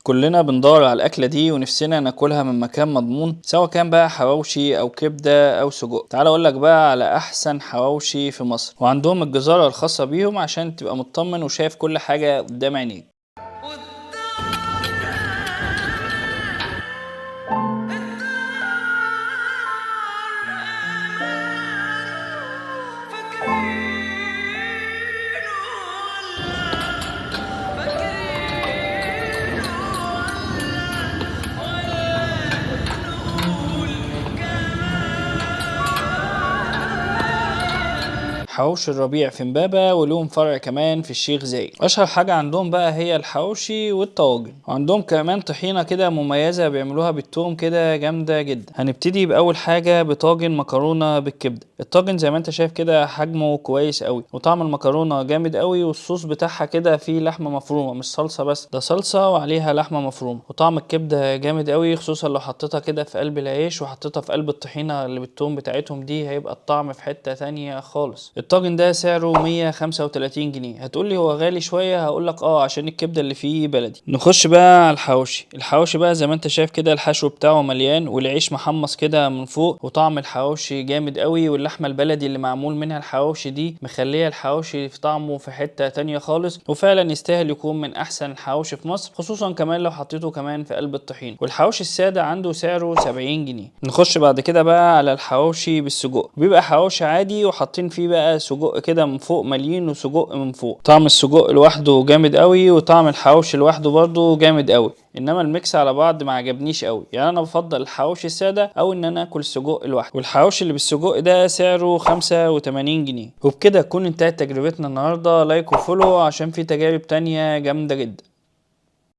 كلنا بندور على الأكلة دي ونفسنا ناكلها من مكان مضمون، سواء كان بقى حواوشي أو كبدة أو سجق. تعال أقولك بقى على أحسن حواوشي في مصر، وعندهم الجزارة الخاصة بيهم عشان تبقى مطمن وشايف كل حاجة قدام عينيك. حواوشي الربيع في امبابة، ولهم فرع كمان في الشيخ زايد. اشهر حاجة عندهم بقى هي الحواوشي والطواجن، وعندهم كمان طحينة كده مميزة بيعملوها بالثوم كده جامدة جدا. هنبتدي بأول حاجة بطاجن مكرونة بالكبدة. الطاجن زي ما انت شايف كده حجمه كويس قوي، وطعم المكرونة جامد قوي، والصوص بتاعها كده فيه لحمة مفرومة، مش صلصة بس، ده صلصة وعليها لحمة مفرومة، وطعم الكبدة جامد قوي، خصوصا لو حطيتها كده في قلب العيش وحطيتها في قلب الطحينة اللي بالثوم بتاعتهم دي، هيبقى الطعم في حتة تانية خالص. الطاجن ده سعره 135 جنيه. هتقولي هو غالي شوية، هقولك عشان الكبدة اللي فيه بلدي. نخش بقى على الحواوشي. الحواوشي بقى زي ما انت شايف كده الحشو بتاعه مليان، والعيش محمص كده من فوق، وطعم الحواوشي جامد قوي، واللحمة البلدي اللي معمول منها الحواوشي دي مخلية الحواوشي في طعمه في حتة تانية خالص، وفعلا يستاهل يكون من احسن الحواوشي في مصر، خصوصا كمان لو حطيته كمان في قلب الطحين. والحواوشي السادة عنده سعره 70 جنيه. نخش بعد كده بقى على الحواوشي بالسجق. بيبقى حواوشي عادي وحاطين فيه بقى سجق كده من فوق، مليين وسجق من فوق. طعم السجق لوحده جامد قوي، وطعم الحواوشي لوحده برضه جامد قوي، انما ال mix على بعض ما عجبنيش قوي. يعني انا بفضل الحواوشي السادة او ان انا اكل سجق لوحده. والحواوشي اللي بالسجق ده سعره 85 جنيه. وبكده تكون انتهت تجربتنا النهارده. like و follow عشان في تجارب تانية جامدة جدا.